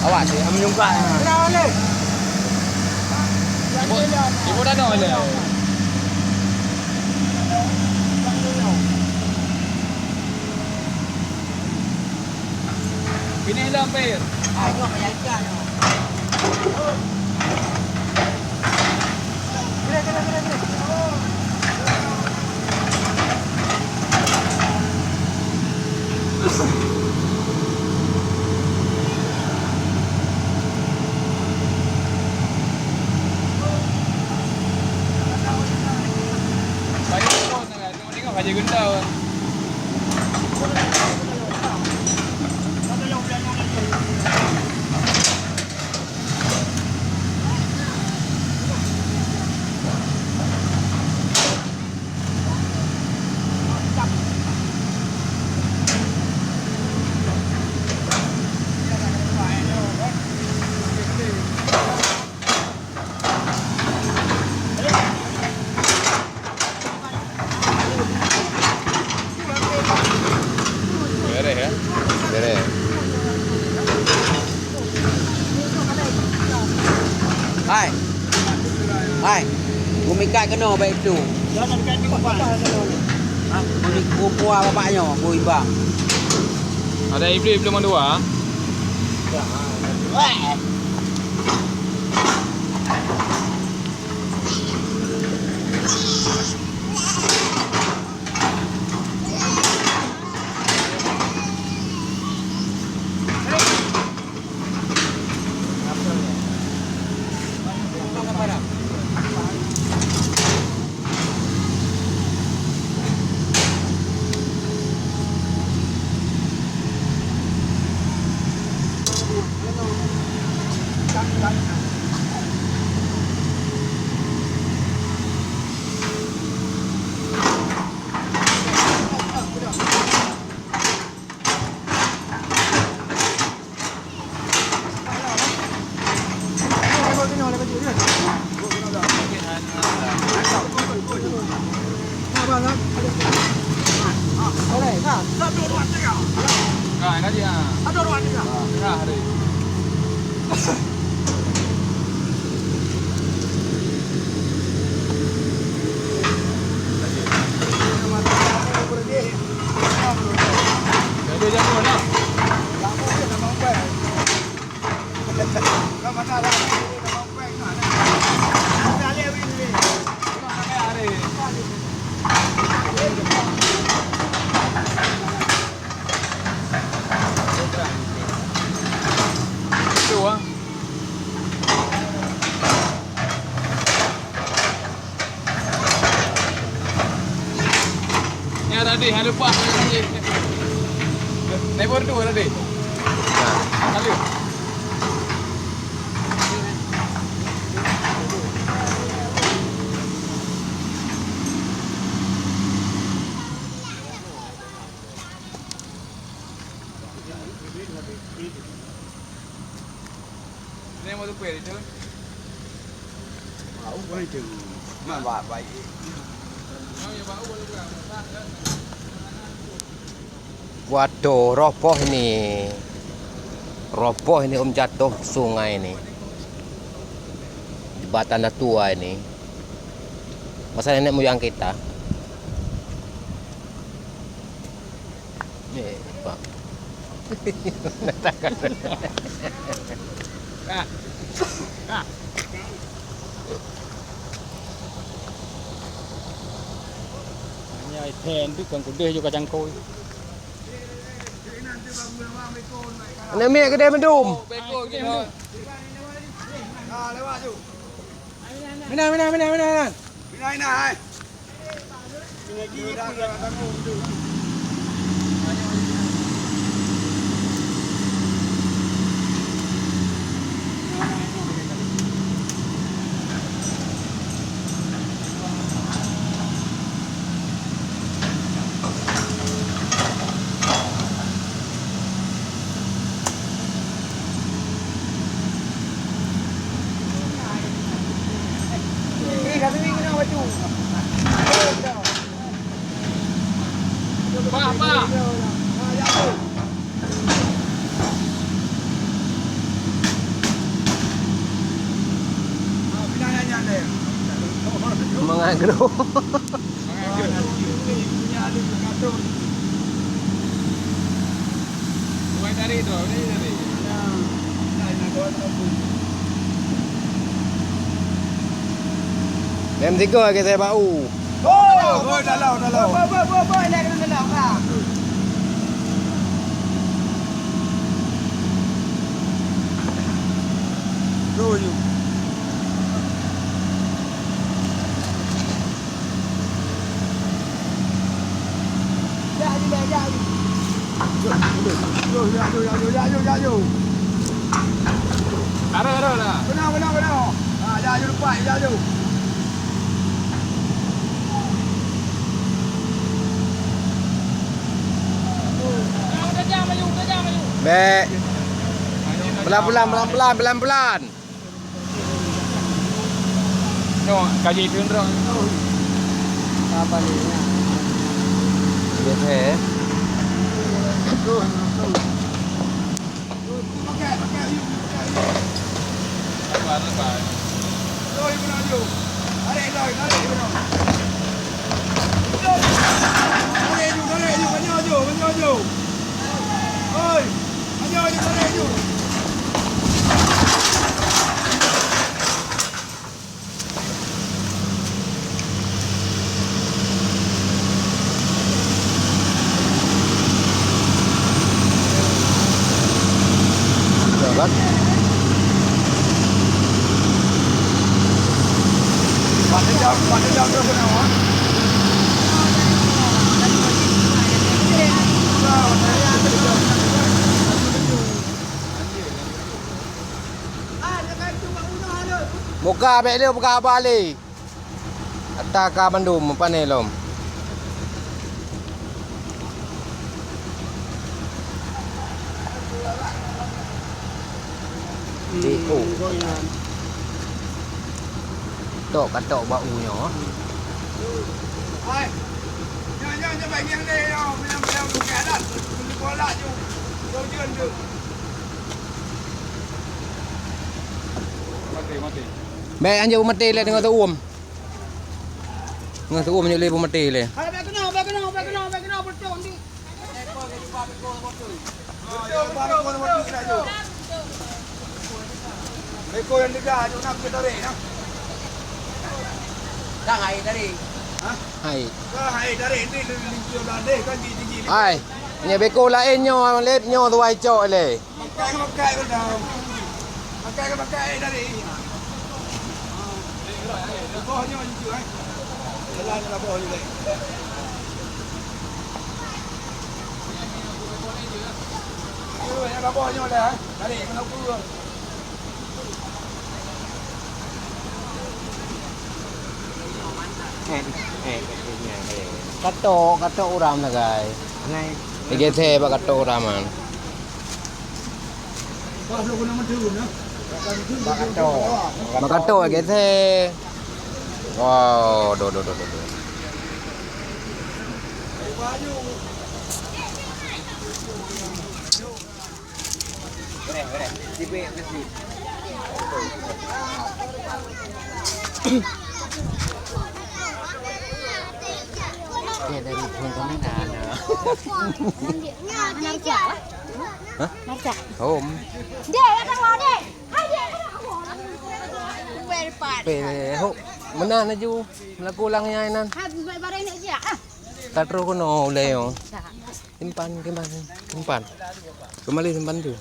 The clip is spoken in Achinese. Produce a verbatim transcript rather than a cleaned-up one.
Awak tu, am nyungkak. Ibu, ibu dah nol le. Ini hilang, Pir. Tengok aja gentau. Beres, ya? Beres. Hai. Hai. Bumi kat keunoe bak itu. Bumi kumpua bapak nyoe, Bu Ibang. Ada Iblis belum ada. Nyan tadi, hana lupa. Naik bordua tadi. Lalu. Waduh, roboh ini. Roboh ini, Om, jatuh sungai ini. Jembatan tua ini. Masa nenek moyang kita. Ni, Pak. Nyan iten tu kan kudeh juga cangkoi. Aneuk miet keudeh meudum. Mina, mina, mina, mina, mina. Mangat groe. Mem tiga ke saya bau. Oh, oh, dalam, dalam. Boi, boi, boi, boi, boi, nak kena dalam, bang. Go, you. Jak, you, jak, you. Yo, yo, yo, yo, yo, yo, yo, yo. Arah, arah, arah. Kena, kena, kena. Ha, jak, you, lepas, jak, you. Bek. Pelan-pelan, pelan-pelan, pelan-pelan. Nyoe, kaji teunrong. Apa ni? Biasa, eh? Lepas, lepas. Tarik, tarik, tarik, tarik. Tarik ju, tarik ju, banyak ju, banyak ju. Oi, banyak ju, tarik ju. Ya kan? Buka, bèk lé buka haba lé. Ata ka mandum, pane lom. Di, oh. Tok ka tok bak u nyoe. Hai. Nyoe, nyoe, nyoe, bak ngieng lé nyoe. Meunyoe, meunyoe, meunyoe, meunyoe, bola ju. Ujeuen ju. Maté, maté. Bèk anjau maté lé deungon teu'uem. Ngon teu'uem nyoe lé peumaté lé. Hai, bèk keunoe, bèk keunoe, bèk keunoe, bèk keunoe, beutôi, Andi. Beko nyang teuga, jok na keu tarek, nah. Dah hai tarek. Hah? Hai. Dah hai tarek, ni, ni, ni, ni, dah deh, kan, gigi, gigi. Hai. Nyoe beko laén nyoe, lép nyoe tuwai cok lé. Pakai, pakai, pakai. Pakai, pakai, eh, dari. Boh nyoe jujur, eh. Jalan lah boh nyoe, eh. Jujur, eh, boh nyoe lah, eh. Dari, mana aku? Eh, eh, eh, eh. Katok, katok uram sagai. Ngai. Digesé bak katok uram, man. Bak katok. Bak katok, gesé. Wow, do, do, do, do, do. Dia dari phone kami dah ada. Hah? Hom. Dek, datang lah, Dek. Hai, Dek. Pe, ho, meunan laju. Melaku lang nyai nan. Hai, bareng ni je, ah. Ka trok keunoe ulèe nyoe. Simpan, simpan, simpan. Kembali simpan tu.